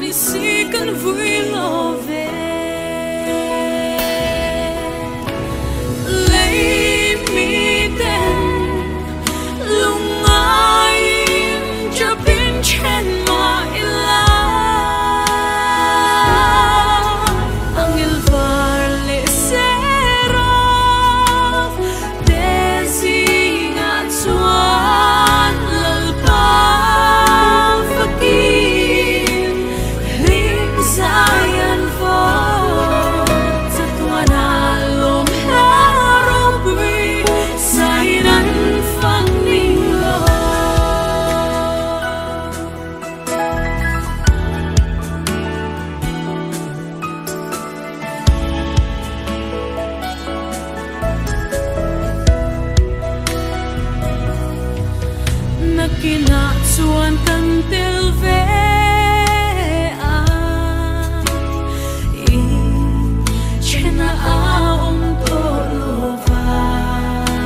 ni si kan vui lo ve. Lei mi ten lungngaiin chapin then mah ila. Angel var leh seraf te zingah chuan Lalpa fakin hlim zai an vawt. Chatuan a lawm hla ropui sain an fak ning lo. Nakinah chuan kan tel ve a, i chena a awm tawh lo vana.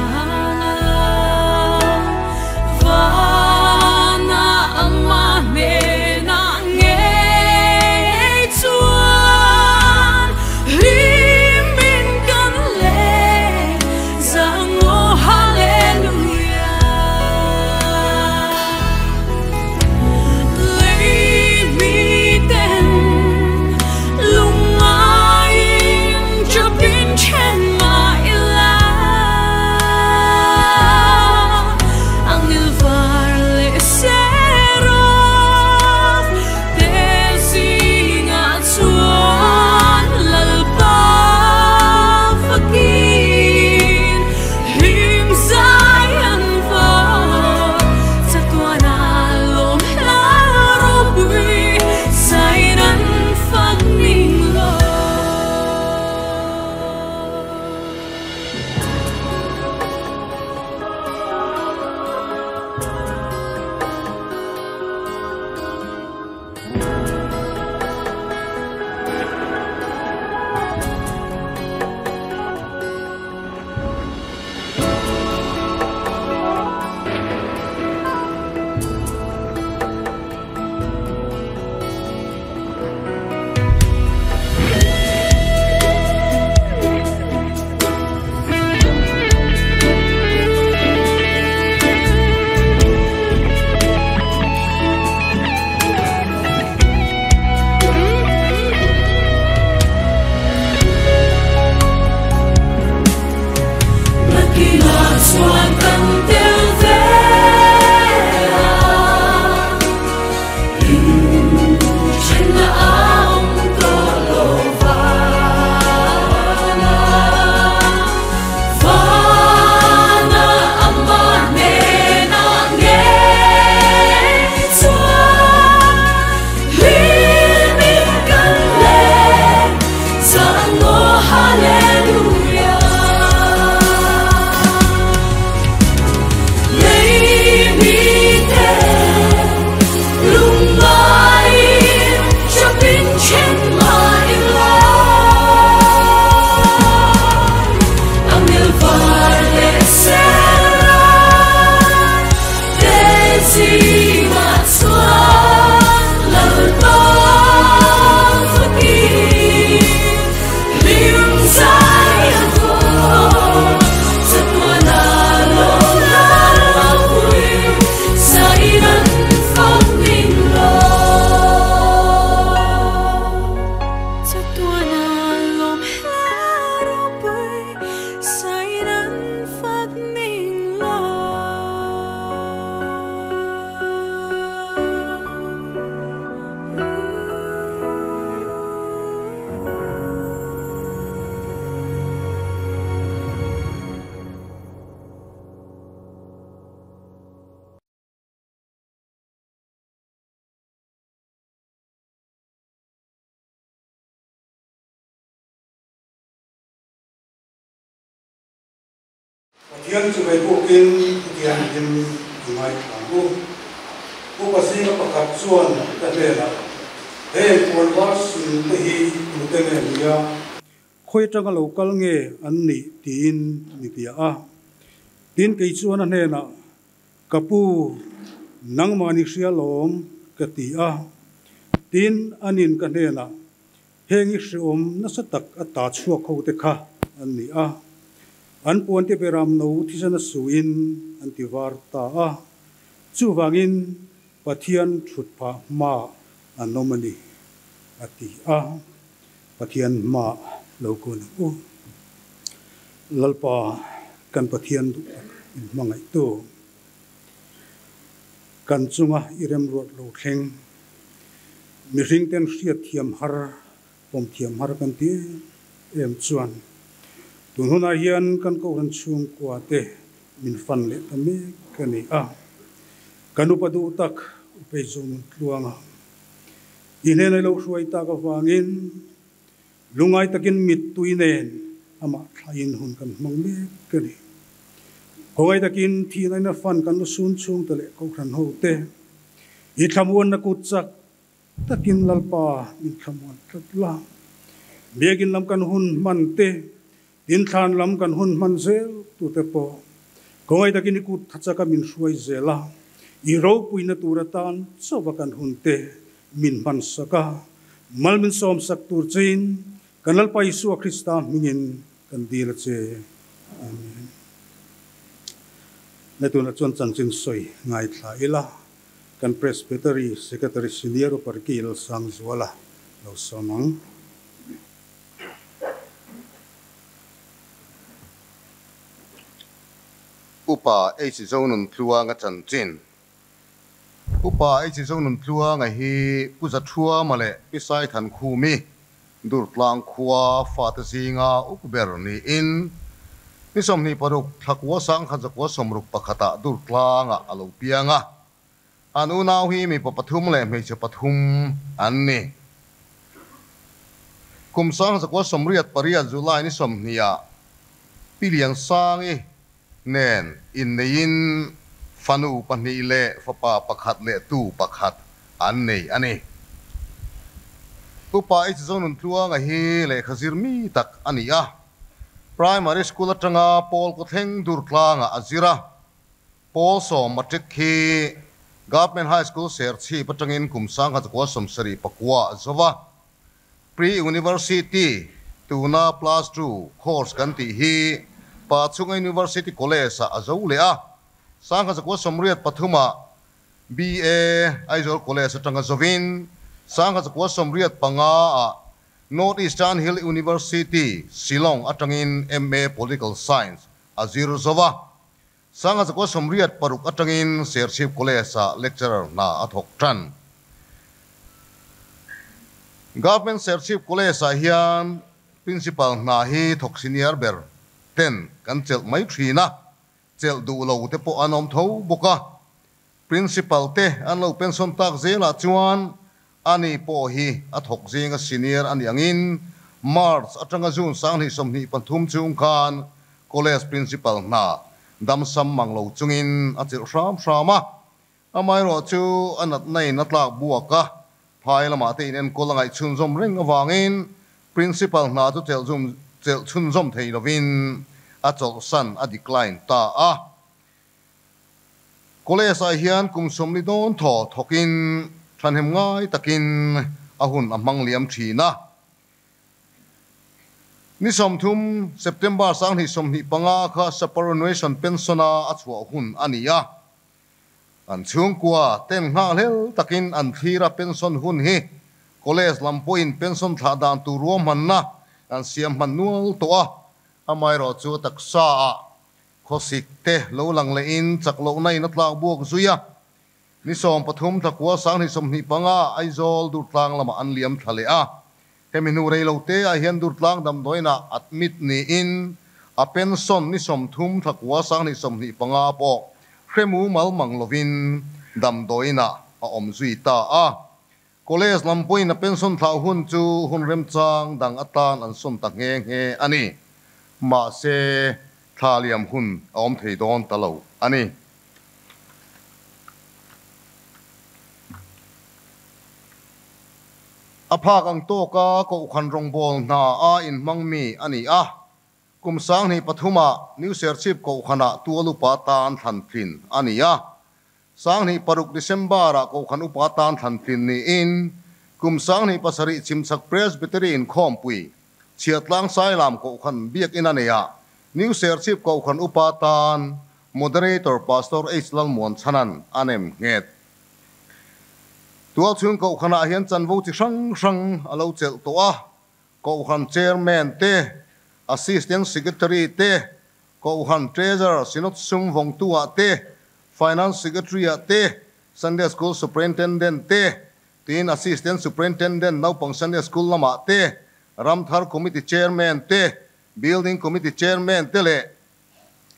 Vana ama hnenah ngei chuan hlimin kan leng zangaw hallelujah. Lei mi ten lungngaiin chapin then mah ila. Angel var leh seraf te zingah chuan Lalpa fakin hlim zai an vawt. Chatuan a lawm hla ropui sain an fak ning lo. Nakinah chuan kan tel ve a, in thenna a awm tawh lo vana. Vana ama hnenah ngei chuan hlimin kan leng zangaw hallelujah. Lei mi ten lungngaiin chapin then mah ila. Angel var leh seraf te zingah chuan Lalpa fakin hlim zai an vawt. Chatuan a lawm hla ropui sain an fak ning lo. Chatuan a lawm hla ropui sain an fak ning lo. Pathian chu vei bukin Thianghlim i ngaithla ang u. Upa zinga pakhat chuan ka hnenah, Heng puan var sun te hi tute nge nia? Khawi atanga lo kal nge an nih? tiin mi bia a. Tin kei chuan a hnenah, Ka pu, nangmah ni hria lawm, ka ti a. Tin, anin ka hnenah, Heng hi hreawm nasa tak ata chhuak ho te kha an ni a, an puante beram no thisena suin an ti var ta a, chuvangin Pathian thut phah hmaah an awm a ni, a ti a. Pathian hmaah lo kun ang u. Lalpa kan Pathian duh tak min hmangaihtu, kan chunga i remruat lo thleng, mihringten hriatthiam har, pawmthiam har kan ti em em chuan tun hunah hian kan Kohhran chhungkua te min fan leh ta mek a ni a. Kan upa duh tak Upei Zonun Tluanga i hnena i lo hruai tak avangin Lungai takin mittui nen amah thlaiin hun kan hmang mek a ni. Khawngaih takin thihnaina fan kan la sun chhungte leh Kohhran hote i thlamuanna kut chak takin Lalpa min thlamuan tlat la. Biakin lam kan hun hman te, Inthlan lam kan hun hman zel tute pawh khawngaih takin i kut thachaka min hruai zel a, i ropuina tur atan chauha kan hunte min hman sak a, mal min sawm sak tur chein kan Lalpa Isua Krista hmingin kan dil a che. Amen. Hei tunah chuan chanchin sawi ngaithla ila, kan Presbytery Secretary Senior Upper Kil Sangzuala lo sawm ang. Upa H Zonuntluanga chanchin. Upa H Zonuntluanga hi Pu Zathuama leh Pi Saithankhumi Durtlang khua fate zinga up ber niin ni 26 thla 1961 ah Durtlangah a lo piang a. An unau hi mipa pathum leh hmeichhe pathum an ni. Kum 1988 July ni 20 ah Pi Liansangi nen inneiin fanu pahnih leh fapa pakhat leh tu pakhat an nei a ni. Upa H Zonuntluanga hi lehkha zir mi tak a ni a. Primary School atanga Pawl Kawthleng Durtlangah a zir a. Pawl sawm matric hi Government High School Serchhip atangin kum 1979 a zo va. Pre-University, tuna Plus Two course kan tih hi Pachhunga University College ah a zo leh a. 1983 ah BA Aizawl College atanga zovin 1985 ah North Eastern Hill University, Shillong atangin MA Political Science a zir zo va. 1986 atangin Serchhip College-ah lecturer hna a thawk tan. Government Serchhip College-ah hian Principal hna hi thawk senior ber ten kan chelh mai thin a, chelh duh lo te pawh an awm tho bawk a. Principal te an lo pension tak zelah chuan ani pawh hi a thawk zinga senior a nih angin March atanga June 2023 chung khan College Principal hna damsam mang lo chungin a chilh hram hram a. Amaherawh chu a natna in a tlak buak a, phai lamah te in enkawl a ngaih chhunzawm reng avangin Principal hna chu chelh chhunzawm thei lovin a chawlhsan a decline ta a. College ah hian kum 40 dawn thaw thawkin thahnem ngai takin a hun a hmang liam thin a. Ni 30 September 2025 kha superannuation pension a a chhuah hun a ni a. An chhungkua ten nghakhlel takin an thlir a pension hun hi college lam pawhin pension thlah dan tur ruahmanna an siam hman nual tawh a. Amaherawhchu a taksa ah Khawsik te lo lang lehin chak lohna in a tlak buak zui a, ni 13 thla 2025 Aizawl Durtlang lamah an liam thla leh a. Hemi hnu rei lo te ah hian Durtlang damdawiinah admit niin a pension ni 30 thla 2025 pawh hremu mal mang lovin damdawiinah a awm zui ta a. College lam pawhin a pension thlah hun chu hun remchang dang atan an sawn ta nghe nghe a ni. Mahse, thla liam hun a awm thei dawn ta lo a ni. A phak ang tawka Kohhran rawngbawl hna a inhmang mi a ni a. Kum 2003 ah New Serchhip Kohhranah tual upa tan thlan tlin a ni a. 2006 December-ah Kohhran upa tan thlan tlin niin Kum 2007 Chhimchhak Presbytery Inkhawmpui, Chhiahtlang Sailam Kohhran Biakinn a nei a, New Serchhip Kohhran Upa tan Moderator Pastor H Lalmuanchhanan a nem nghet. Tualchhung Kohhranah hian chanvo chi hrang hrang a lo chelh tawh a, Kohhran Chairman te, Assistant Secretary te, Kohhran Treasurer Synod Sum Vawngtu-ah te, Finance Secretary-ah te, Sunday School Superintendent te, tin Assistant Superintendent naupang Sunday School lamah te, Ramthar Committee Chairman te, Building Committee Chairman te leh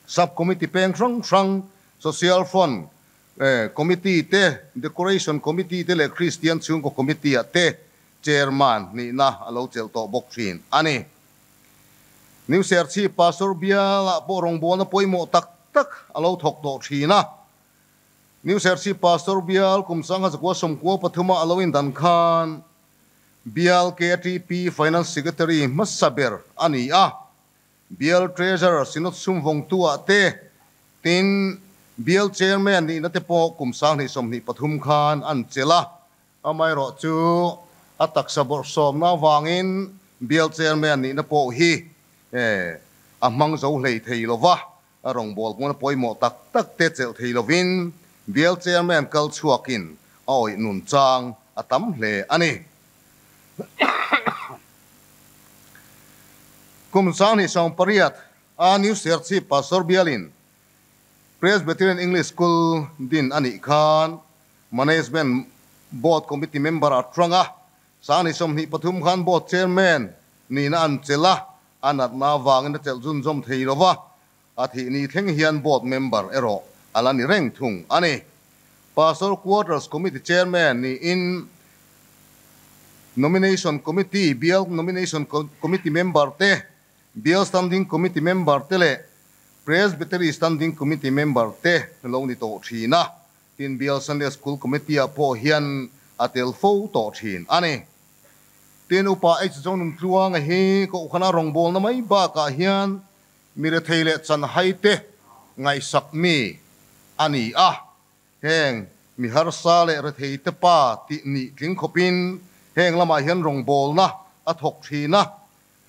Sub Committee peng hrang hrang, Social Front Committee te, Decoration Committee te leh Kristian Chhungkaw Committee-ah te Chairman nihna a lo chelh tawh bawk thin a ni. New Serchhip Pastor bialah pawh rawngbawlna pawimawh tak tak a lo thawk tawh thin a. New Serchhip Pastor bial kum 1993 a lo indan khan Bial KTP Finance Secretary hmasa ber a ni a. Bial Treasurer Synod Sumvawngtu-ah te, tin Bial Chairman nihna te pawh kum 2023 khan an chelh a. Amaherawh chu a taksa bawrhsawmna avangin Bial Chairman nihna pawh hi a hmang zo hlei thei lo va, a rawngbâwl hmuna pawimawh tak tak te chelh thei lovin Bial Chairman kal chhuakin a awih nun chang a tam hle a ni. Kum 2008 a New Serchhip Pastor Bialin Presbyterian English School din a nih khan Management Board Committee member a tang a, 2023 khan Board Chairman nihna an chelh a, a natna avangin a chelh zunzawm thei lo va, a thih ni thleng hian Board member erawh a la ni reng thung a ni. Pastor Quarters Committee Chairman niin Nomination Committee, Bial Nomination Committee member te, Bial Standing Committee member te leh Presbytery Standing Committee member te lo ni tawh thin a. Tin, Bial Sunday School Committee-ah pawh hian a tel fo tawh thin a ni. Tin, Upa H. Zonun Tluanga hi Kohhana rawngbawlna mai bakah hian mi rethei leh chanhai te ngaihsak mi a ni a. Heng mi harsa leh rethei te pa tih nih tling khawpin heng lamah hian rawngbawlna a thawk thin a.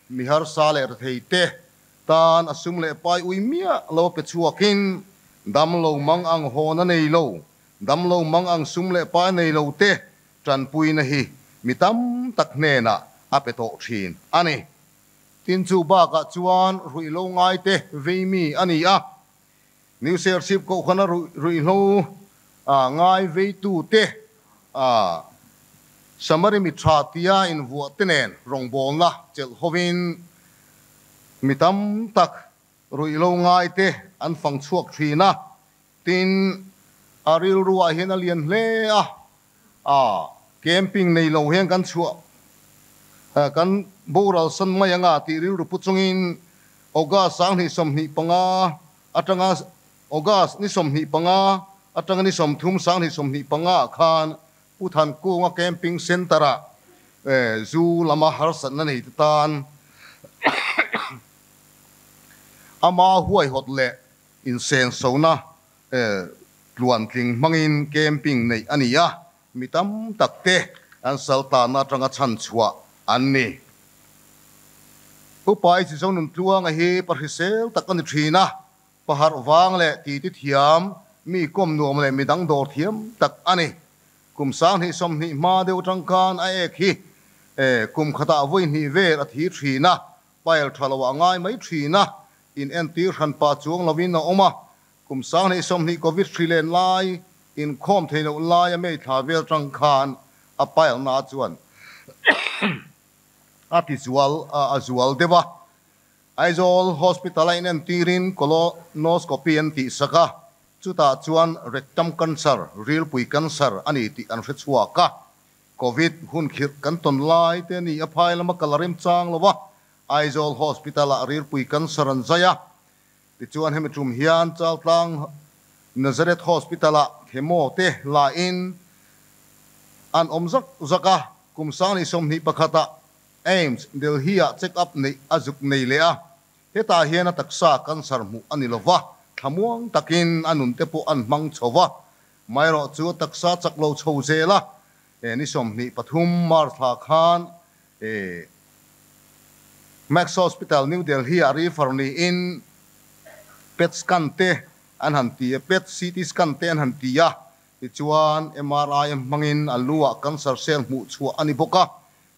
Mi harsa leh rethei te tan a sum leh pai ui miah lo pe chhuakin damlo mang ang hawn a nei lo, damlo mang ang sum leh pai nei lo te tanpuina hi mi tam tak hnenah a pe tawh thin a ni. Tin chu bakah chuan ruihhlo ngai te vei mi a ni a, New Serchhip Kohhana ruihhlo ngai veitu te Samari mi tha tia invuah te nen rawngbawlna chelh hovin mi tam tak ruihhlo ngai te an fang chhuak thin a, tin a rilruah hian a lian hle a, camping nei lo hian kan chhuah kan boral san mai anga tih rilru pu chungin August 2025 atanga August ni 25 atanga ni 30 2025 ah khan Pu Thankunga Camping Centre ah zu lama harsatna nei te tan ama huaihawt leh insensona tluantling hmangin camping neih a ni a, mi tam tak te an saltanna atanga chhanchhuah an ni. Upa i Chizo Nuntluanga hi pa hrisel tak a ni thin a, pa harh vang leh titi thiam, mi kawm nuam leh midang dawr thiam tak a ni. Kum 2020 hma deuh atang khan a ek hi kum khatah vawi hnih vel a thi thin a, pile tha lo ah ngai mai thin a, in entir hran pah chuang lovin a awm a, Kum 2020 Covid hri len lai, inkhawm thei loh laia May thla vel tang khan a pile-na chuan a ti zual a zual deuh a. Aizawl Hospital-a inentirin colonoscopy an tihsak a, chutah chuan rectum cancer, rilpui cancer, a ni tih an hre chhuak a. Covid hun khirh kan tawn lai te ni a phai lama kal a remchang lo a, Aizawl Hospital-ah rilpui cancer an zai a. Tichuan hemi tum hian Chaltlang Nazareth Hospital-ah chemo te lain an awm zak zak a, kum 2021 ah AIIMS Delhi-ah check up neih a zuk nei leh a, hetah hian a taksa cancer hmuh a ni lova, thlamuang takin a nun te pawh an hmang chho va, maherawh chu a taksa chak lo chho zel a, Ni 23 March thla khan Max Hospital New Delhi ah refer niin PET scan te an han ti a, PET CT scan te an han ti a, tichuan MRI hmangin a lu ah cancer cell hmuh chhuah a ni bawk a,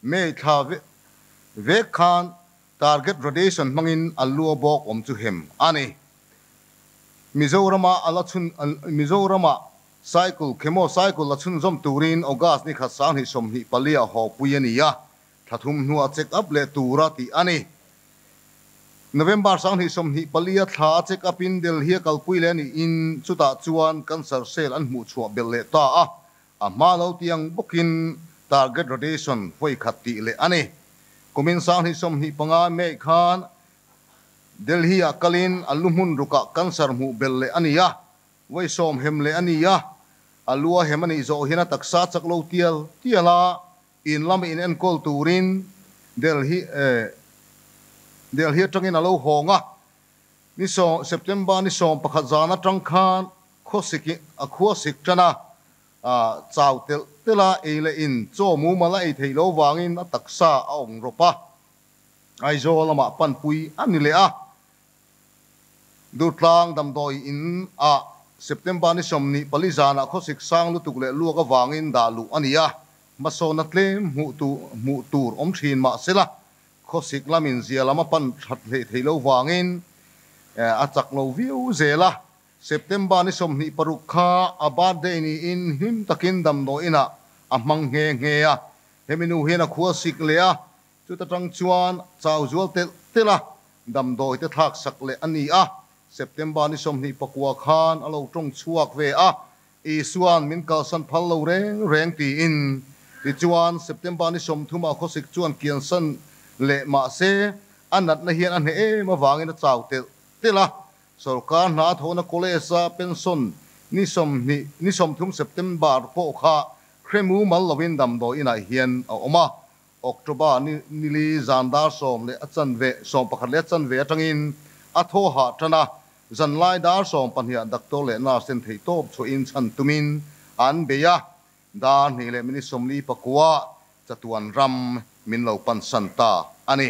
May thla vek khan target radiation hmangin a lu a bawk awm chu hem a ni. Mizorama a la chhun Mizorama cycle chemo cycle la chhunzawm turin August ni khat 2024 ah haw pui a ni a, thla thum hnuah check up leh tura tih a ni. November 2024 a thla a check up in Delhi a kalpui leh a niin chutah chuan cancer cell an hmuh chhuah belh leh ta a, a hma lo tiang bawkin target radiation vawi khat tih leh a ni. Kumin 2025 May khan Delhi ah kalin a lu hmun rukah cancer hmuh belh leh a ni a, vawi 10 hem leh a ni a, a lu a hem a nih zawh hian a taksa chak lo tial tial a, in lam in enkawl turin Delhi Delhi atangin a lo hawng a, ni sawm September ni 11 zan atang khan khawsik a khuasik tan a, chau telh telh a, ei leh in chaw mumal a ei theih lo vangin a taksa a awng rawp a, Aizawl lamah panpui a ni leh a, Durtlang damdawi in ah September ni 24 zanah khawsik sang lutuk leh luak avangin dah luh a ni a, hmasawna tlem hmuh hmuh tur awm thin mahsela khawsik lamin zia lam a pan that hlei thei lo vangin a chak lo viau zel a, September ni 26 kha a birthday niin hlim takin damdawi inah a hmang nghe nghe a, hemi nu hian a khuasik leh a, chuta tang chuan chau zual telh telh a, damdawi te thlak sak leh a ni a, September ni 29 khan a lo tawng chhuak ve a, Isuan min kalsan phal lo reng reng tiin, tichuan September ni 30 ah khawsik chuan kiansan leh mahse a natna hian a hneh em avangin a chau telh telh a, sorkar hna thawhna college a pension ni 20 ni 30 September pawh kha hremu mal lovin damdawi inah hian a awm a, October ni nili zan dar 10 leh a chanve 11 leh a chanve atangin a thaw hah tan a, zan lai dar 12 ah doctor leh nurse ten thei tawp chhuahin chhan tumin an bei a, dar 2 leh minute 49 chatuan ram min lo pan san ta a ni.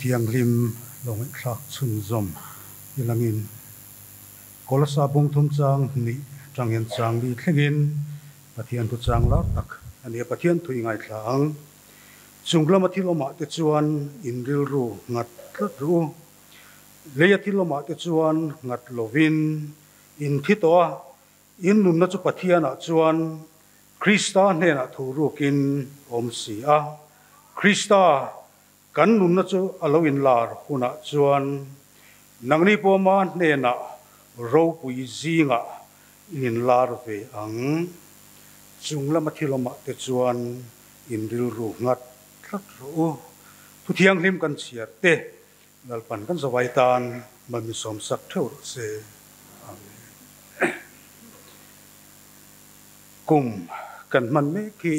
Thianghlim lo ngaihthlak chhunzawm i langin Kolasa bung thum chang hnih tang hian chang li thlengin Pathian thu chang lar tak a ni a, Pathian thu i ngaithla ang. Chung lama thil awmah te chuan in rilru nghat tlat ru. Leia thil awmah te chuan nghat lovin in thi tawh a, in nunna chu Pathianah chuan Krista hnenah thu rukin awm si a. Krista kan nunna chu a lo inlar hunah chuan nangni pawma hnenah ropui zingah in inlar ve ang. Chung lama thil awmah te chuan in rilru nghat tlat rawh u. Thu thianghlim kan chhiar te Lalpan kan zawai tan mal min sawm sak theuh rawh se. Amen. Kum kan hman mek hi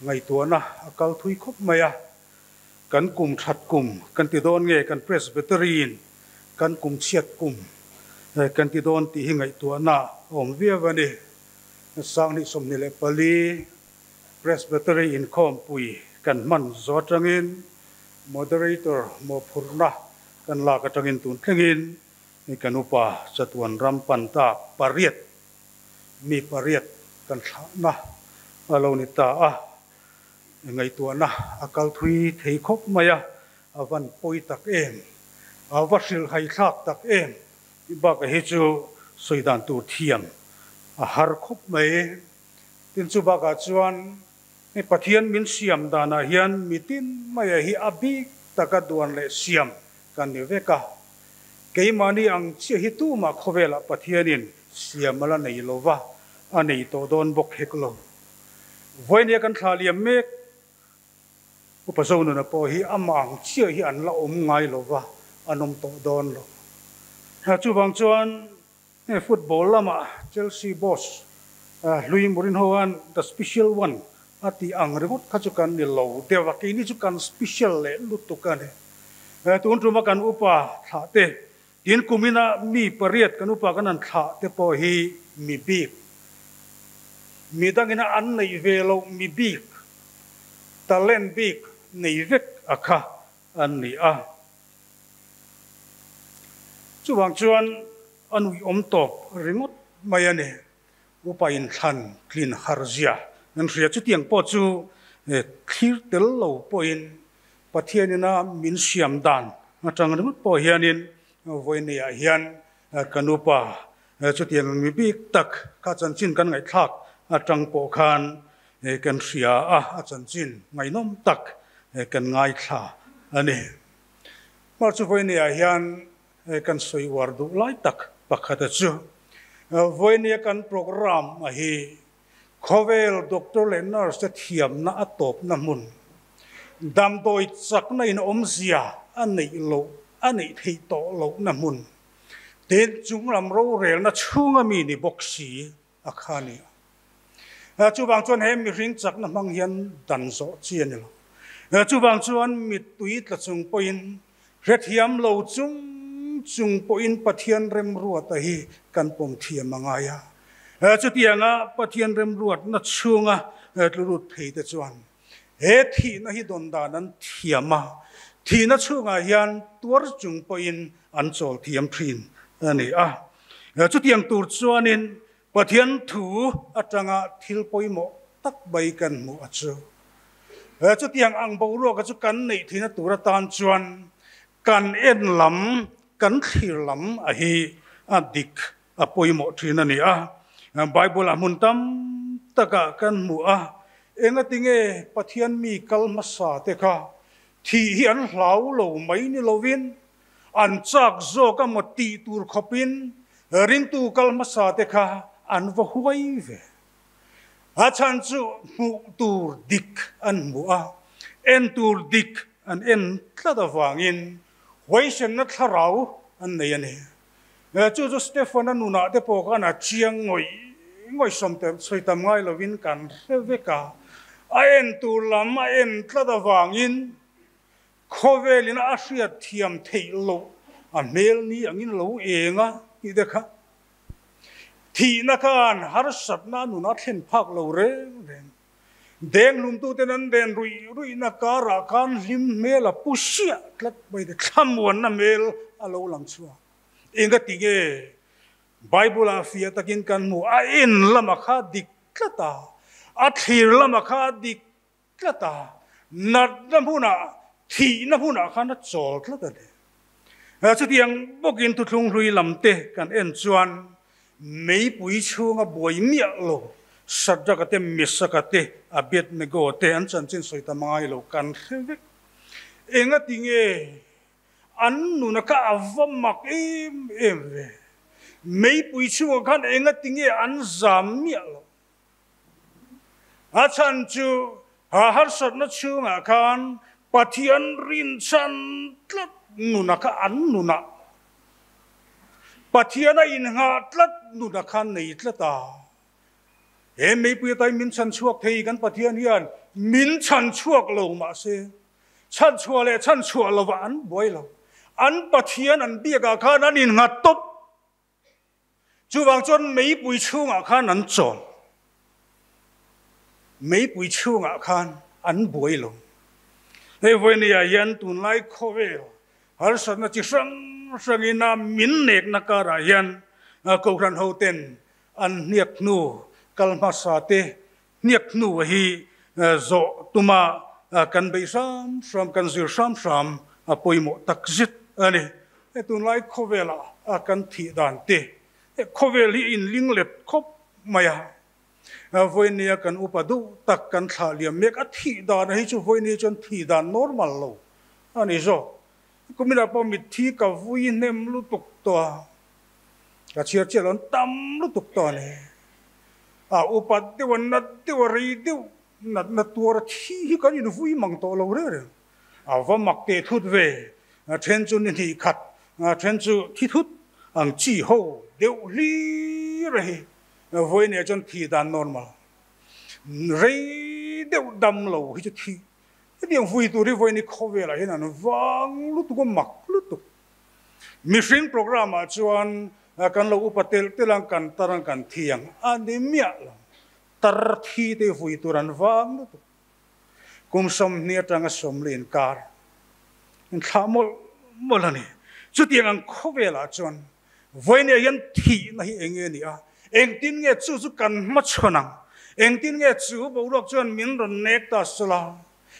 ngaihtuahna a kal thui khawp mai a, kan kum that kum kan ti dawn nge kan Presbytery-in kan kum chhiat kum kan ti dawn tih hi ngaihtuahna a awm viau a ni. 2024 Presbytery inkhawmpui kan hman zo atangin Moderator mawhphurhna kan lak atangin tun thlengin kan upa chatuan ram pan ta pariat mi pariat kan thlahna a lo ni ta a, ngaihtuahna a kal thui thei khawp mai a, a van pawi tak em, a va hrilhhai thlak tak em tih bakah hi chu sawi dan tur thiam a har khawp mai. Tin chu bakah chuan hei Pathian min siam danah hian mitin maia hi a bik taka duan leh siam kan ni vek a. Keimahni ang chiah hi tumah khawvelah Pathianin siam a la nei lo va, a nei tawh dawn bawk hek lo. Vawinia kan thla liam mek Upa Zonuna pawh hi amah ang chiah hi an la awm ngai lo va, an awm tawh dawn lo. Chuvang chuan He football lamah Chelsea boss Hlui Mourinho-a'n the special one a tih ang ringawt kha chu kan ni lo deuh a, keini chu kan special leh lutuk a ni. Tun tuma kan upa thlah te, tin kumina mi pariat kan upa kan han thlah te pawh hi mi bik, mi dangina an neih ve loh mi bik, talent bik nei vek a kha an ni a. Chuvang chuan a nuihawm tawp ringawt mai a ni. Upa inthlan tlin har zia kan hria. Chutiang pawh chu thlir tel lo pawhin Pathianina min siam dan atang ringawt pawh hianin vawineah hian kan upa chutiang mi bik tak kha chanchin kan ngaihthlak atang pawh khan kan hria a, a chanchin ngaihnawm tak kan ngaithla a ni. Hmar chu vawineah hian kan sawi uar duh lai tak pakhat a chu. Vawinia kan programme a hi khawvel doctor leh nurse te thiamna a tawpna hmun, damdawi chakna in awmzia a neih loh a neih theih tawh lohna hmun, tin chunglam rorelna chhunga mi ni bawk si a kha ni a. Chuvang chuan he mihring chakna hmang hian dan zawh chi a ni lo. Chuvang chuan mittui tla chung pawhin hrethiam lo chung chung pawhin Pathian remruata hi kan pawm thiam a ngai a. Chutianga Pathian remruatna chhunga tlu lut phei te chuan he thihna hi dawn dan an thiam a, thihna chhungah hian tuar chung pawhin an chawl thiam thin a ni a. Chutiang tur chuanin Pathian thu atanga thil pawimawh tak mai kan hmuh a chu. Chutiang ang boruaka chu kan neih theihna tur atan chuan kan en lam, kan thlir lam a hi a dik a pawimawh thin a ni a. Bible-ah hmun tam takah kan hmu a, engatinge Pathian mi kal hmasa te kha thih hi an hlau lo mai ni lovin An chak zawk a maw tih tur khawpin ringtu kal hmasa te kha an va huai ve. A chhan chu hmuh tur dik an hmu a, en tur dik an en tlat avangin huaisenna thlarau an nei a ni. Chu chu Stefan-a nunah te pawh khan a chiang ngawih ngawih sawi tam ngai lovin kan hre vek a, a en tur lam a en tlat avangin Khawvelin a hriat thiam theih loh a hmel ni angin lo eng a tih te kha thihna khan harsatna a nuna thlen phak lo reng reng. Denghlumtuten an den ruih ruihna karah khan hlim hmel a pu hriah tlat mai te, thlamuanna hmel a lo lang chhuak. Engati nge Bible-ah fiah takin kan hmu, a en lama kha dik tlat a, a thlir lama kha dik tlat a, natna hmunah, thihna hmunah khan a chawl tlat a ni. Chutiang bawkin thuthlung hlui lamte kan en chuan meipui chhunga buai miah lo Shadrach-a te, Meshach-a te, Abednego te an chanchin sawi ta mangai lo kan hre vek. Engati nge an nuna kha a va mak em em ve? Meipui chhungah khan engati nge an zam miah lo? A chhan chu ha harsatna chhungah khan Pathian rinchhan tlat nuna kha an nunah Pathian a inngah tlat nuna kha nei tlat a. He meipui atain min chhan chhuak thei kan Pathian hian min chhan chhuak lo mahse chhan chhuah leh chhan chhuah lovah an buai lo. An Pathian an biakah khan an innghat tawp. Chuvang chuan meipui chhungah khan an chawl. Meipui chhungah khan an buai lo. Hei vawinia hian tunlai khawvel harsatna chi hrang hrangin a min nekna karah hian Kohhran hoten an hniak hnu kal hmasa te hniak hnu hi zawh tuma kan beih hram hram, kan zir hram hram a pawimawh tak zet a ni. He tunlai khawvela kan thih dan te, he khawvel hi inling let khawp mai a, vawinia kan upa duh tak kan thlah liam mek a thih dan hi chu vawinia chuan thih dan normal lo a ni zawk. Kuminah pawh mitthi ka vui hnem lutuk tawh a, ka chhiar chiah lo an tam lutuk tawh a ni. A upat deuh a nat deuh a rei deuh natna tuar a thi hi kan invui mang tawh lo reng reng. A va mak teh thut ve, a then chu ni hnih khat, a then chu thi thut ang chi ho deuh hlir a hi. Vawiinah chuan thi dan normal rei deuh dam lo hi chu thi. Hetiang vui tur hi vawiin khawvelah hian an vang lutuk a mak lutuk. Mihring programme ah chuan kan lo upa telh telh ang, kan tar ang, kan thi ang a ni miah lo. Tar thi te vui tur an vang lutuk. Kum 20 atanga 40 inkar inthlah mawlh mawlh a ni. Chutiang ang khawvelah chuan vawiin ah hian thihna hi eng nge ni a, engtin nge chu chu kan hmachhawn ang, engtin nge chu boruak chuan min rawn nek ta sawla,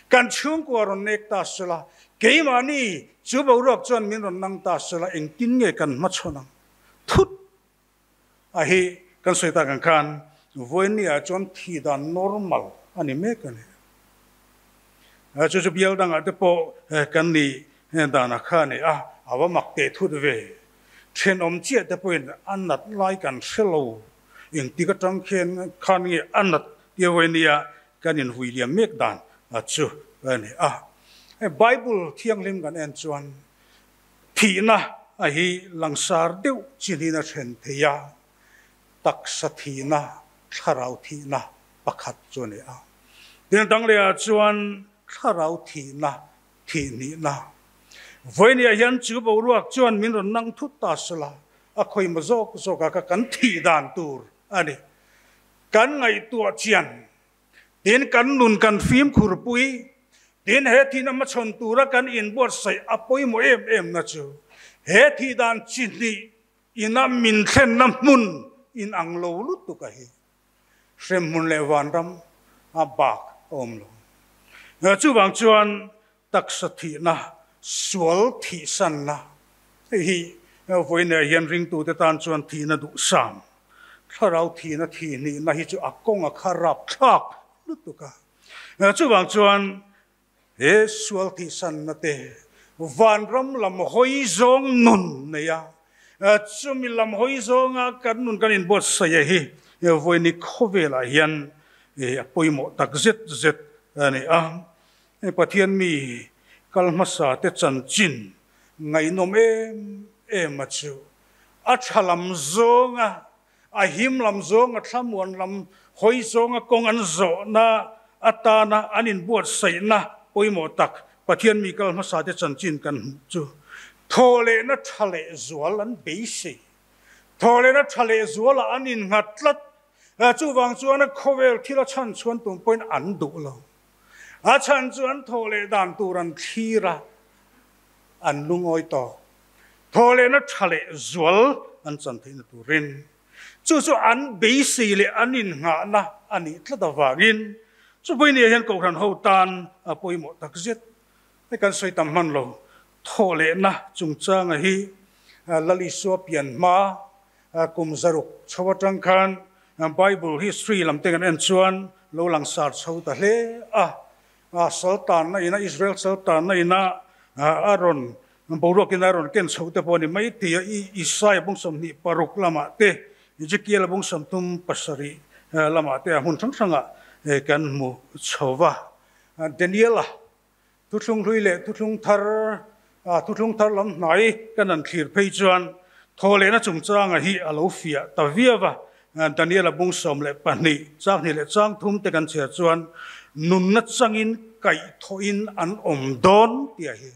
kan chhungkua rawn nek ta sawla, keimahni chu boruak chuan min rawn nang ta sawla, engtin nge kan hmachhawn ang thut a hi kan sawi tak ang khan vawiin ah chuan thi dan normal a ni mek a ni. Chu chu bial dangah te pawh kan ni danah kha a ni a, a va mak teh thut ve. Thenawm chiah te pawhin a nat lai kan hre lo, engtik atang khian khan nge a nat tia vawiin nia kan inhui liam mek dan chu a ni a. Bible thianghlim kan en chuan Thihna a hi langsar deuh chin a then thei a, taksa thihna, thlarau thihna pakhat chu a ni a. Tin, dang lehah chuan thlarau thihna, thihhnihna. Vawinia hian chu boruak chuan min rawn nang thut ta sela, a khawihma zawk zawkah kha kan thih dan tur a ni. Kan ngaihtuah chian Tin, kan nun kan fimkhur pui. Tin, he thihna hmachhawn tura kan inbuatsaih a pawimawh em em na chu he thih dan chi hnih ina min thlenna hmun inang lo lutuk a hi. Hremhmun leh vanram a bak a awm lo. Chuvang chuan taksa thihna, sual thihsanna hei hi vawiinah hian ringtute tan chuan thihna duhsam, thlarau thihna thihhnihna hi chu a kawng a kha rapthlak lutuk a. Chuvang chuan he sual thihsanna te vanram lam hawi zawng nun nei a, chumi lam hawi zawnga kan nun kan inbuatsaih hi vawiini khawvelah hian a pawimawh tak zet zet a ni a. Hei Pathian mi kal hmasa te chanchin ngaihnawm em em a chu a tha lam zawnga, a him lam zawnga, thlamuan lam hawi zawnga kawng an zawhna atana an inbuatsaihna pawimawh tak Pathian mi kal hmasa te chanchin kan hmuh chu thawhlehna tha leh zual an beisei. Thawhlehna tha leh zualah an innghat tlat. Chuvang chuan khawvel thil a chhan chuan tum pawhin an duh lo. A chhan chu an thawh leh dan tur an thlir a, an lungawi tawk. Thawh lehna tha leh zual an chan theihna turin chu chu an beisei leh an innghahna a nih tlat avangin chupui-nia hian Kohhran ho tan a pawimawh takzet. Hei kan sawi tam hman lo. Thawh lehna chungchanga hi Lal Isua pian hma kum zaruk chho atang khan Bible history lam te kan en chuan lo langsar chho ta hle a. Saltanna ina Israel saltanna ina a rawn boruakin a rawn ken chho te pawh a ni mai thei a. Isaiah bung 26 lamah te, Ezekiel bung 37 lamah te a hmun hrang hrangah kan hmu chho va. Daniela Thuthlung hlui leh thuthlung thar, thuthlung thar lam hnai kan han thlir phei chuan thawhlehna chungchanga hi a lo fiah ta viau a. Daniela bung 12, chang hnih leh chang thum te kan chhiar chuan nunna changin kaihthawhin an awm dawn tih a hi.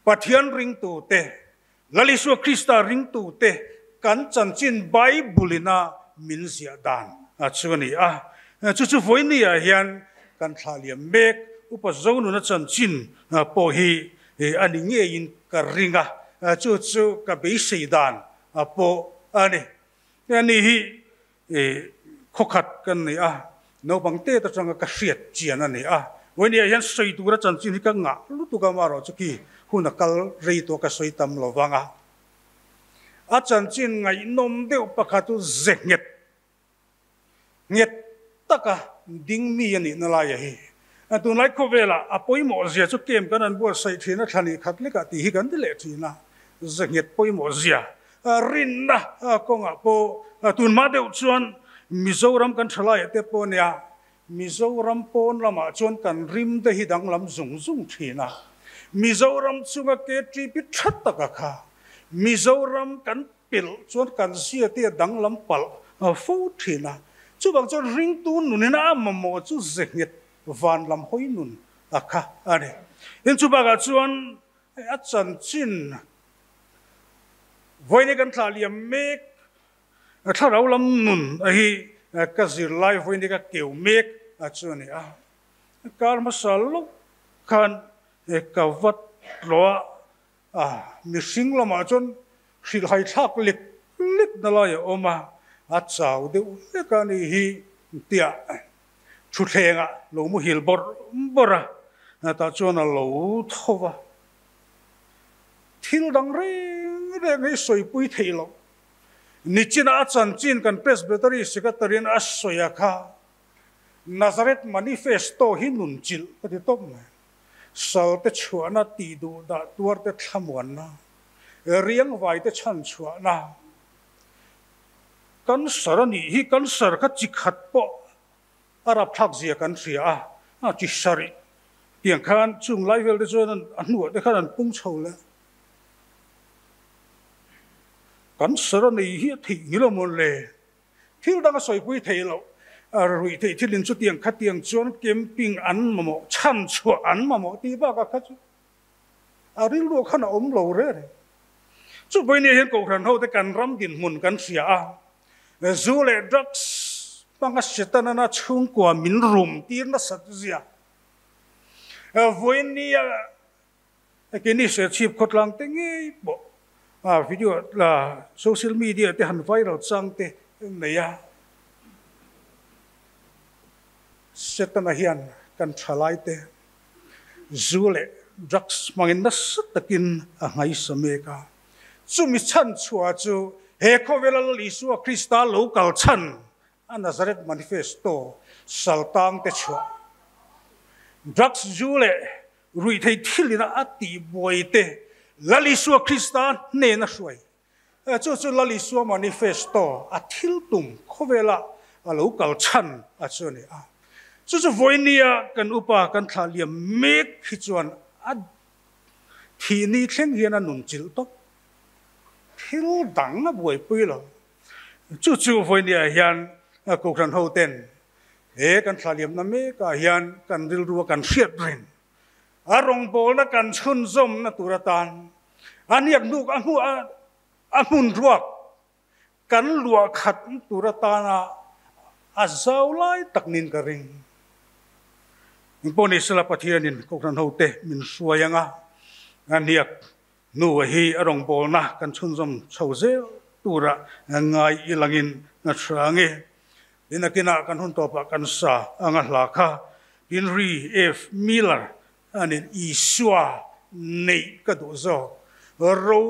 Pathian ringtute, Lal Isua Krista ringtute kan chanchin Bible-ina min ziah dan chu a ni a. Chu chu vawinia hian kan thlah liam mek Upa Zonuna chanchin pawh hi a ni ngeiin ka ring a, chu chu ka beisei dan pawh a ni. Ani hi Khawkhat kan nei a, naupang tet atanga ka hriat chian a ni a. Vawinia hian sawi tura chanchin hi ka ngah lutuk a, amaherawh chu khi hun a kal rei tawh ka sawi tam lo vang a. A chanchin ngaihnawm deuh pakhat chu ze nghet nghet taka ding mi a nihna laia hi. Tunlai khawvelah a pawimawh zia chu kem kan an buatsaih thin a, thla nih khat lekah tih hi kan ti leh thin a, ze nghet pawimawh zia Rinna kawngah pawh tunhma deuh chuan Mizoram kan tha laiah te pawh nia, Mizoram pawn lamah chuan kan rim te hi danglam zung zung thin a. Mizoram chunga KTP tha taka kha Mizoram kan pelh chuan kan zia te a danglam palh fo thin a. Chuvang chuan ringtu nunin a mamawh chu ze nghet van lam hawi nun a kha a ni. Tin chubakah chuan a chanchin Vawiin kan thlah liam mek, thlarau lam nun a hi ka zirlai vawiin ka keu mek a chu a ni a. Kar hmasa lawk khan ka va tlawh a, mihring lamah chuan hrilhhai thlak lek lek na lai a awm a, a chau deuh hlek a ni hi tia thutthlengah lo muhil bawrh bawrh a, tah chuan a lo tho va. Thil dang reng reng hi sawipui theih loh. Nichina a chanchin kan Presbytery Secretary-in a sawi a kha, Nazareth Manifesto hi nun chilh ka ti tawp mai. Salte chhuahna, tih duh dah tuarte thlamuanna, riangvaite chhan chhuahna. Cancer a nih hi, cancer kha chi khat pawh A rapthlak zia kan hria a, a ti sarih tiang khan chung lai vel te chuan a hnuah te khan an pung chho leh. Kan sar a nei hi a theih ngil a mawn le. Thil dang a sawipui thei loh. A ruih theih thil in chutiang khatiang chuan camping an mamawh, chhan chhuah an mamawh tih bakah kha chu a rilru khan a awm lo reng reng. Chuvainia hian Kohhran ho te kan ram dinhmun kan hria a, Zu leh drugs hmanga Setanana chhungkua min rum tir nasat zia. Vawinia keini Serchhip khawtlang te ngei pawh video social media te han viral chang te nei a. Setana hian kan thalai te zu leh drugs hmangin nasa takin a nghaisa mek a. Chumi chhan chhuah chu he khawvela Lal Isua Krista lo kal chhan a Nazareth Manifesto saltang te chhuah drugs zu leh ruihthei thil ina a tihbuai te Lal Isua Krista hnena hruai chu chu Lal Isua Manifesto a thil tum khawvela a lo kal chhan a chu a ni a. Chu chu vawinia kan upa kan thlah liam mek hi chuan a Thih ni thleng hian a nun chilh tawp. Thil dang a buaipui lo. Chu chu vawinia hian Kohhran ho ten he kan thlahliamna mekah hian kan rilrua kan hriat reng. A rawngbawlna kan chhunzawmna tur atan a hniak hnuk a hmu a hmun ruak. kan luah khat tur atana a zau lai tak niin ka ring. Engpawh ni sela Pathianin Kohhran hote min hruai anga a hniak hnu hi a rawngbawlna kan chhunzawm chho zel tura ngai i langin a hria ange. Tin akinah kan hun tawpah kan sa anga hla kha Henry F. Miller anin Isua neih ka duh zawk ro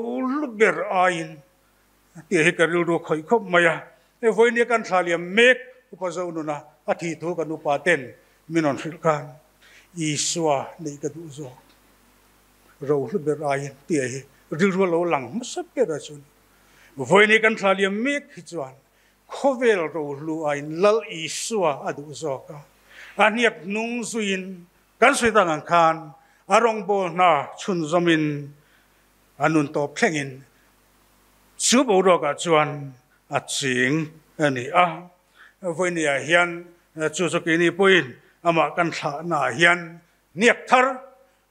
ber aiin Tih hi ka rilru khawih khawp mai a, hei vawinia kan thla liam mek Upa Zonuna a thih thu kan upa ten min rawn hrilh khan Isua neih ka duh zawk rohlu ber aiin tih hi rilru a lo lang hmasa ber a chu ni. Vawinia kan thla liam mek hi chuan khawvel rohlu aiin Lal Isua a duh zawk a, a hniak hnung zuiin kan sawi tak ang khan a rawngbâwl hna chhunzawmin a nun tawp thlengin Chu boruakah chuan a ching a ni a, vawinia hian chu chu keini pawhin amah kan thlahnaah hian hniak thar,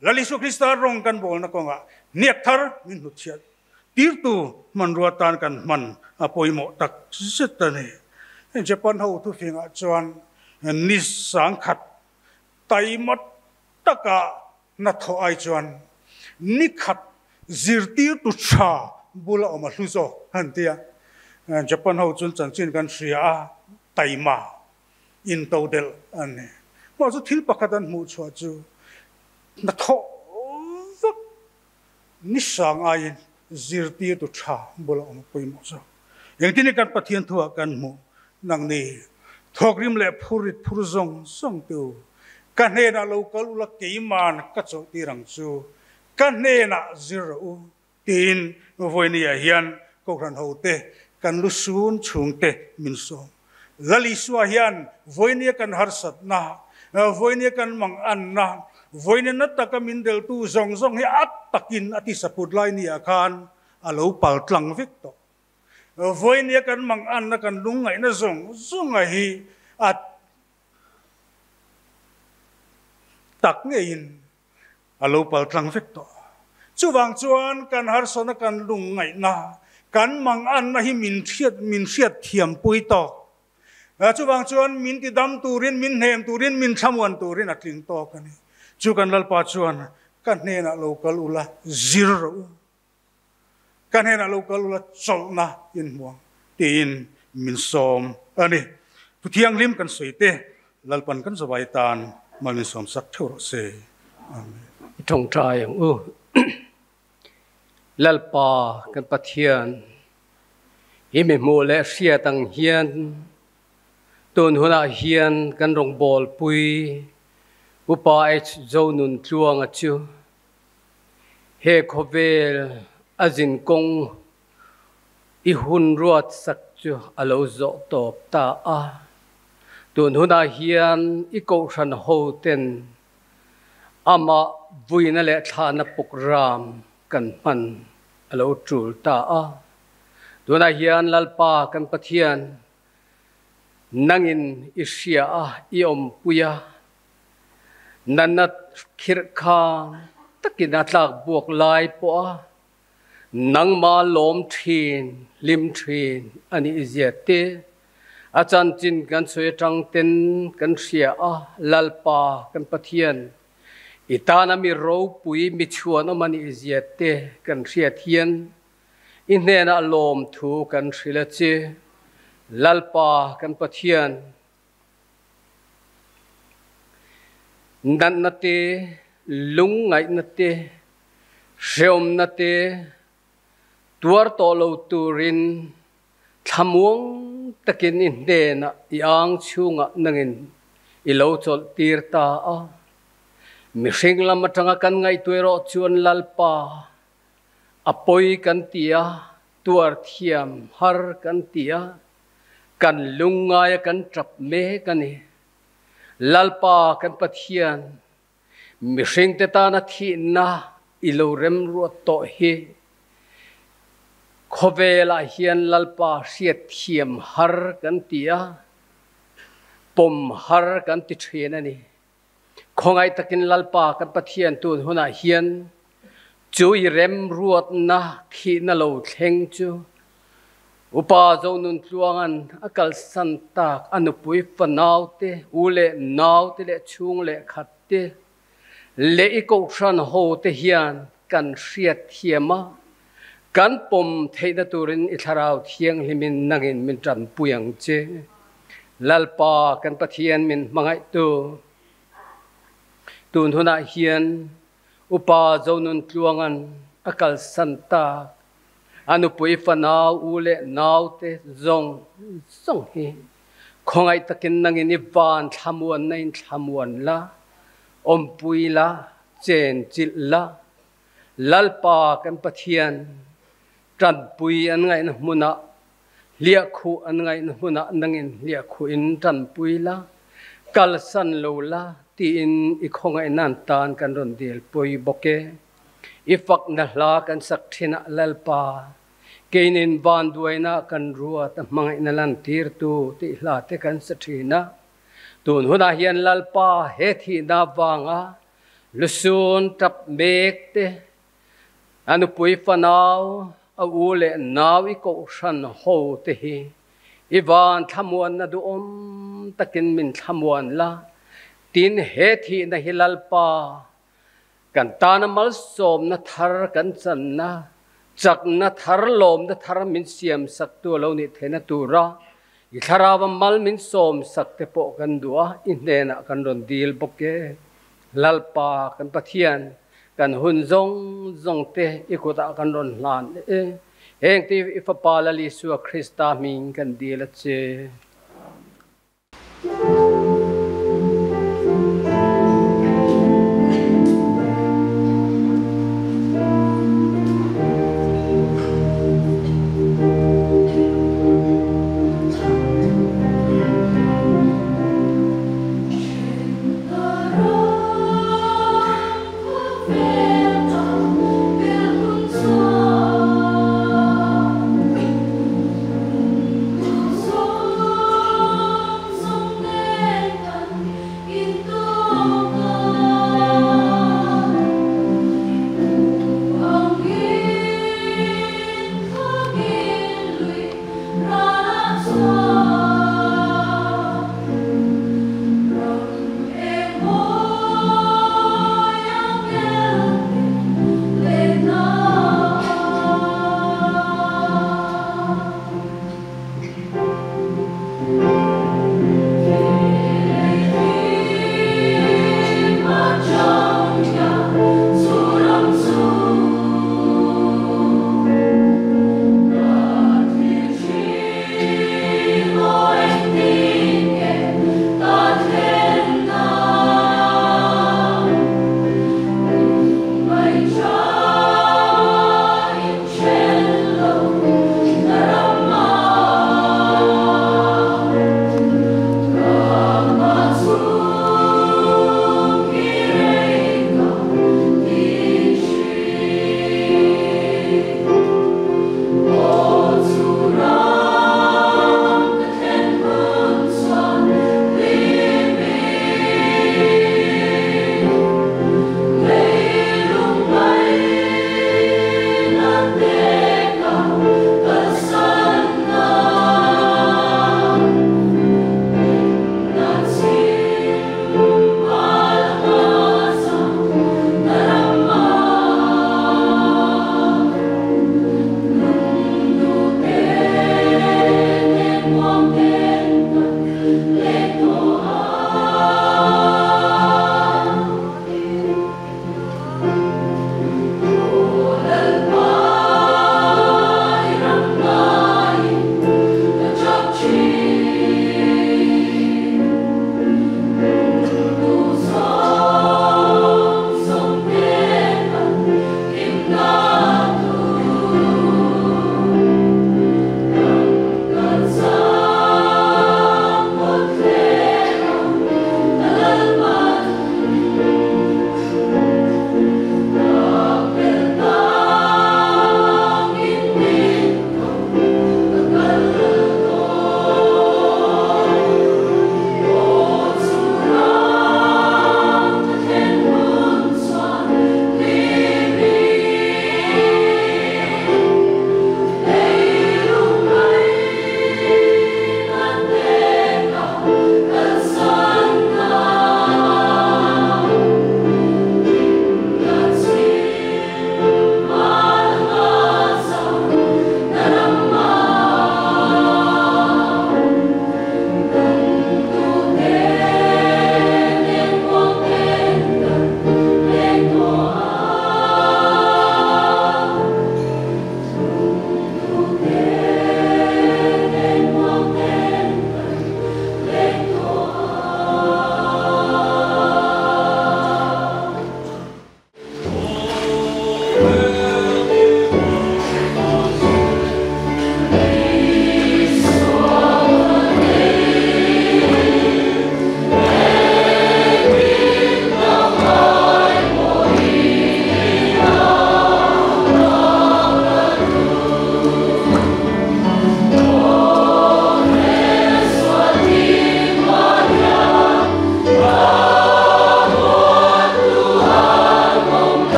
Lal Isu Krista rawng kan bawlna kawngah hniak thar min hnutchhiat tirtu hmanrua tan kan hman a pawimawh tak zet a ni. Japan ho thufingah chuan ni sangkhat taima taka Hnathawh ai chuan nikhat zirtirtu tha bula awm a hlu zawk an ti a. Japan ho chuan chanchin kan hria a, taima intodelh an ni. Mahse thil pakhat an hmuh chhuah chu hnathawh vak ni sang aiin zirtirtu tha bula awm a pawimawh zawk. Engtin nge kan Pathian thuah kan hmuh? Nangni, thawkrim leh phurrit phur zawng zawng te u, ka hnenah lo kal ula keiman ka chawlhtir ang chu, ka hnenah zir rawh u, tiin vawinia hian Kohhran hote kan lu sun chhungte min sawm. Lal Isua hian vawinia kan harsatna, vawinia kan manganna, vawinia na taka min deltu zawng zawng hi a takin a tisaput lai nia khan a lo pal tlang vek tawh. Vawinia kan manganna kan lungngaihna zawng zawnga hi a tak ngeiin a lo pal tlang vek tawh. Chuvang chuan kan harsatna kan lungngaihna kan manganna hi min hriat min hriat thiam pui tawk. Chuvang chuan min ti dam turin min hnem turin min thlamuan turin a tling tawk a ni. Chu kan Lalpa chuan ka hnenah lo kal ula zir rawh u. Ka hnenah lo kal ula chawlhna in hmu ang tiin min sawm a ni. Thu thianghlim kan sawi te Lalpan kan zawai tan mal min sawm sak theuh rawh se. Amen. I tawngtai ang u. Lalpa kan Pathian, hi mi hmuh leh hriat ang hian tun hunah hian kan rawngbawlpui Upa H. Zonuntluanga chu He khawvel a zin kawng i hun ruat sak chu a lo zawh tawp ta a. Tun hunah hian i kohhran hoten amah vuina leh thlahna pukram kan hman a lo tul ta a. Tunah hian Lalpa kan Pathian nangin i hria a, i awmpui a. Natna khirh kha takin a tlak buak lai pawh a nangmah lawm thin, hlim thin a nih zia te a chanchin kan sawi atang ten kan hria a, Lalpa kan Pathian i tana mi ropui mi chhuan awm a nih zia te kan hriat hian i hnenah lawmthu kan hrilh a che. Lalpa kan Pathian Natna te, lungngaihna te, hreawmna te tuar tawh lo turin thlamuang takin i hnenah i ang chhungah nangin i lo chawlh tir ta a. Mihring lam atanga kan ngaihtuah erawh chuan Lalpa a pawi kan ti a, tuar thiam har kan ti a, Kan lungngaia kan tap mek a ni. Lalpa kan Pathian, mihringte tana thihna i lo remruat tawh hi khawvelah hian Lalpa hriatthiam har kan ti a, pawm har kan ti thin a ni. Khawngaih takin Lalpa kan Pathian tun hunah hian chu i remruatna thihna lo thleng chu. Upa Zonuntluanga'n a kalsan tak a nupui fanau te, u leh nau te leh chhung leh khat te leh i kohhran ho te hian kan hriat thiam a, kan pawm theihna turin i Thlarau Thianghlimin nangin min tanpui ang che. Lalpa kan Pathian min hmangaihtu tun hunah hian Upa Zonuntluanga'n a kalsan tak a nupui fanau u leh naute zawng zawng hi khawngaih takin nangin i van thlamuanna in thlamuan la, awmpui la, chen chilh la, Lalpa kan Pathian tanpui an ngaihna hmunah, hliahkhuh an ngaihna hmunah nangin hliahkhuh in tanpui la, kalsan lo la tiin i khawngaihna tan kan rawn dilpui bawk e. I fakna hla kan sak thinah Lalpa, keinin vanduaina kan ruat a hmangaihna lantirtu tih hla te kan sa thin a. Tun hunah hian Lalpa he thihna vanga lusun tap mek te, a nupui fanau, a u leh nau i kohhran ho te hi i van thlamuanna duhawm takin min thlamuan la, tin he thihna hi Lalpa Kan tana malsawmna thar kan channa, chakna thar, lawmna thar min siam saktu a lo nih theihna tura i thlarau-a mal min sawm sak te pawh kan duh a, i hnenah kan rawn dil bawk e. Lalpa kan Pathian, kan hun zawng zawng te i kutah kan rawn hlan e. Heng te i Fapa Lal Isua Krista hming kan dil a che.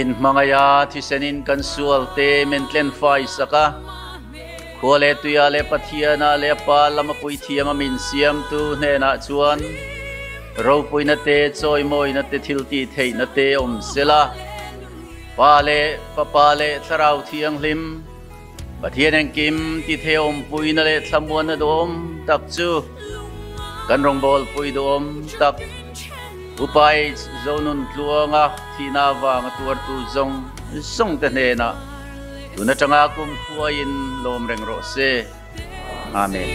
Min hmangaia thisenin kan sualte min tlenfai sak a, khua leh tuia leh Pathiana leh a Pa lama puithiama min siamtu hnenah chuan ropuina te, chawimawina te, thiltih theihna te awm sela. Pa leh Fapa leh Thlarau Thianghlim, Pathian engkim ti thei awmpuina leh thlamuanna duhawm tak chu kan rawngbawlpui duhawm tak Upa H. Zonuntluanga thihna avanga tuartu zawng zawng te hnenah tun atanga kum khuaiin lawm reng rawh se. Amen.